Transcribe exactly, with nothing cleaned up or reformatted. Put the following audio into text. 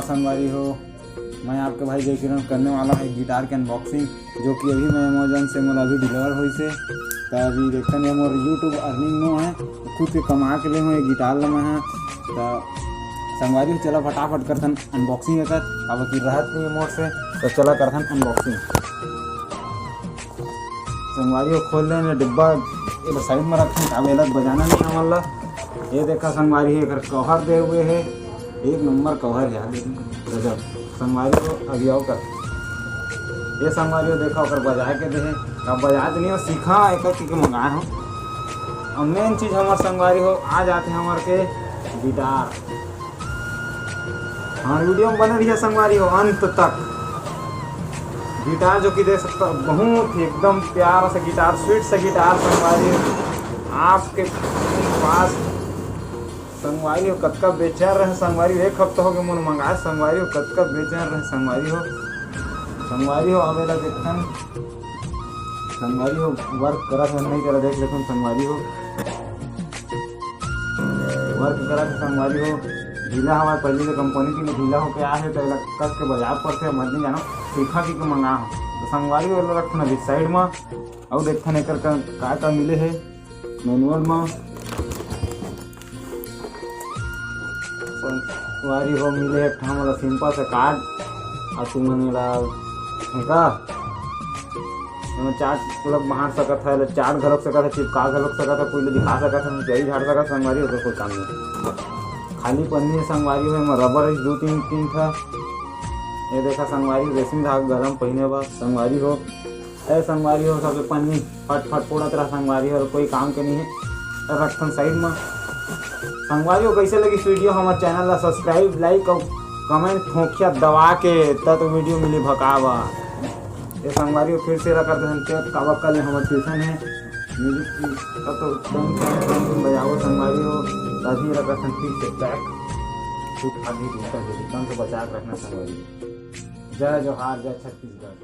संगवारी हो, मैं आपके भाई जय किरण करने वाला हूँ एक गिटार के अनबॉक्सिंग, जो कि अभी मैं अमेजोन से मोला अभी डिलीवर होइस हे। त अभी देखथन, ये मोर YouTube अर्निंग नो है, खुद के कमा के ले हूँ ये गिटार ला मैं ह। त संगवारी हो, चला फटाफट करथन अनबॉक्सिंग एकर, अब कि रहत नहीं है मोर से, तो चला करथन अनबॉक्सिंग। संगवारी हो, खोल लेन डिब्बा, ये साइड में रखन, अब एला बजाना नहीं हमन ला। ये देखा संगवारी हो, एकर कवर दे हुए है, एक नंबर कवर है यार, गजब। संगवारी हो, अभी आओ कर, ये संगवारी हो, देखा ओकर बजाए के दे है, अब बजाए तो नहीं हो, सीखा एकर के मंगाए हो। अब मेन चीज हमार संगवारी हो, आ जाते हैं हमार के गिटार। हमारे वीडियो में बने रहिए संगवारी हो अंत तक। गिटार जो कि देख सकता हो, बहुत ही एकदम प्यारा सा गिटार, स्वीट सा गिटार संगवारी हो। आपके पास संगवारी हो, कतका बेचैन रहे संगवारी हो, एक हफ्ता हो गया मोर मंगाए संगवारी हो, कतका बेचैन रहे संगवारी हो। संगवारी हो, अब एला देखथन संगवारी हो, वर्क करत हे नहीं करत, देख लेथन संगवारी हो। वर्क करत हे संगवारी हो, ढीला हवा, पहले तो कंपनी के ढीला होके आए हे, तो एला कस के बजाए पड़थे, मत नहीं जानो, सीखा की के मंगा हो। तो संगवारी हो, एला रखथन अभी साइड में, अउ देखथन एकर का, का, का मिले हे मैनुअल में। संगवारी हो, मिले हे एक ठा हमला सिंपल सा कार्ड, आ तुमन एला, हे का, एमा चार्ट मतलब बांट सकत हे, एला चार्ट घलोक सकत हे, चिपका घलोक सकत हे, कोई ल दिखा सकत हे, चरी झाड़ सकत हे, संगवारी हो, कोई काम नहीं। खाली पन्नी हे संगवारी हो, एमा रबर हे दू तीन, तीन ठा। ये देखा संगवारी, रेशमी धागा गला म पहिने बर संगवारी हो। ए संगवारी हो, सबके पन्नी फट फट फोड़त रहा संगवारी हो, कोई काम के नहीं है, रखथन साइड में। संगवारी हो, कैसे लगी वीडियो, हमारे चैनल ला सब्सक्राइब, लाइक और कमेंट खोंखिया दबा के, तब तो वीडियो मिली भकावा। ये संगवारी हो, फिर से रखत हन चेक, काबर कल हमारे ट्यूशन है म्यूजिक की, तब तो टन टन टन टन बजाओ संगवारी हो, तभी रखत हन फिर से बैक। खूब खादी जूता के एकदम से बचा के रखना संगवारी हो। जय जोहार, जय छत्तीसगढ़।